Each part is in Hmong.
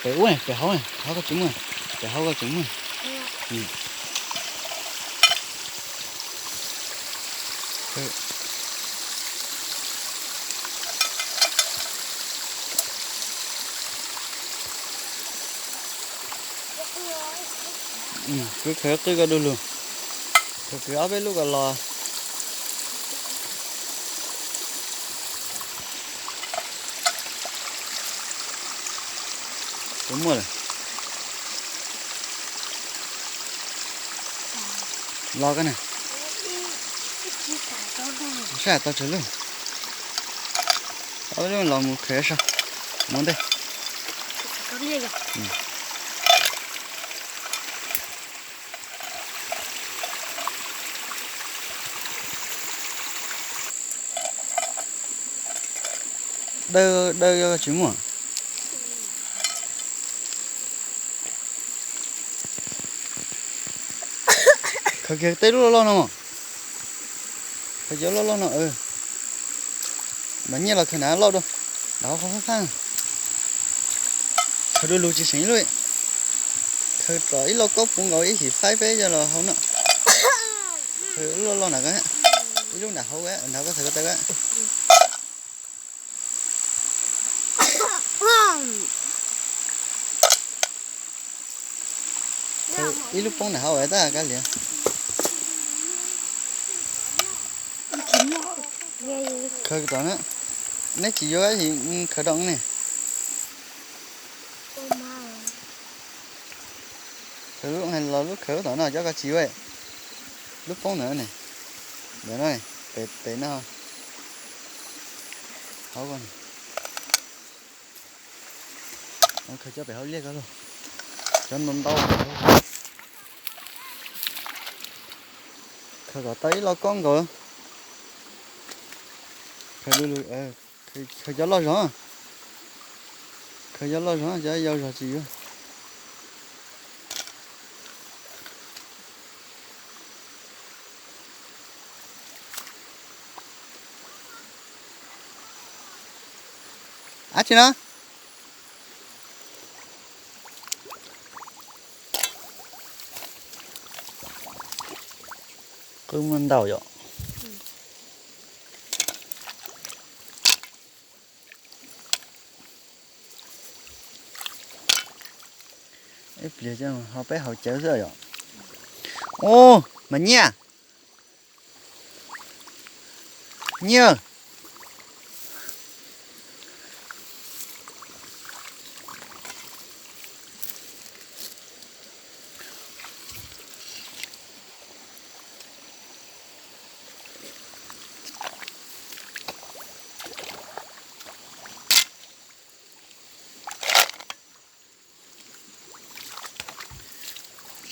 Pem ub, pem hauv, hauv ko tsis muaj, pem hauv ko tseem muaj. Kuv khaws qwj ko du lug, khaws kwv ob peb lub ko los. Puas muaj lawm? Los koj na. Saib tau tsawg lub. Ob lub los mus khaws so, mus ntej. Dawb dawb tsis muaj. Khaws kiag tej lub loj loj no. Khaws cov loj loj no. Mas nyiaj los khaws hnav loj dua. Nrad qhov fab fab. Khaws du lug tsis seem ib lub. Khaws tom ib lauj kaub puv nkaus ib chim faib peb coj los hau no. Khaws lub loj loj nrad ko, ib lub nram hauv, nrad koj txhais ko taw ko. Ib lub poob nram hauv tab kab lias. Khaws tom na, neb tsis yuav khaws rau ne. Khaws lub los lub khaws tom no cov ko tsis yuav. Lub poob ntawm no ne, ntawm no, pem no, hauv ko. Khaws cov pem hauv liaj ko lauj, cov ntau ntau. Khaws kom tau ib lauj kaub nkaus. Khaws, khaws cov loj zog, khaws cov loj zog, cov yau zog tsis yuav. Ab tsi no. Qwj muaj ntau yom. Ib pliag ho peb haus cawv xwb yom. Ub, mas nyiaj. Nyiaj.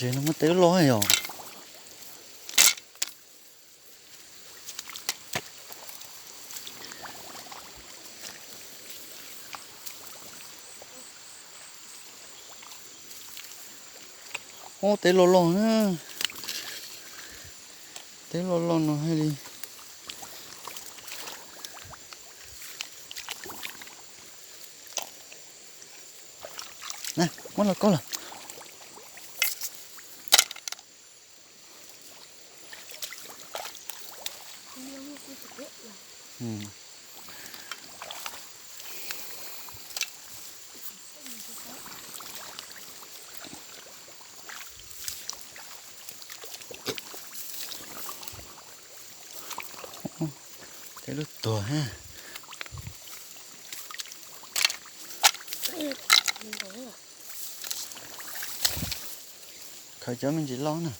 Zem no muaj tej loj yom. Ub, tej loj loj na. Tej loj loj no hais li. Na, muab los kaub los. Tej lub tuag ha. Khaws cov me ntsis loj na.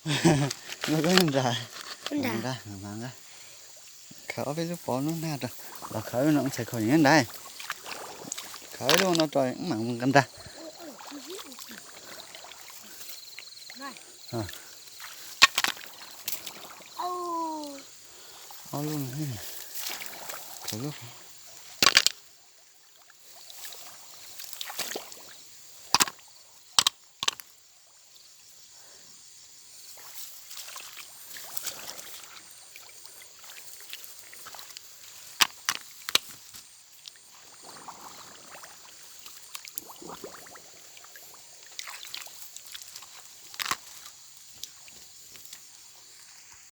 Nqa, nqa, nqa. Khaws ob peb lub pov lub nag rau, los khaws lub no ntxhais khaus nyob ntawd. Khaws lub no rau mam nqa ntag. Ob lub no, khaws lub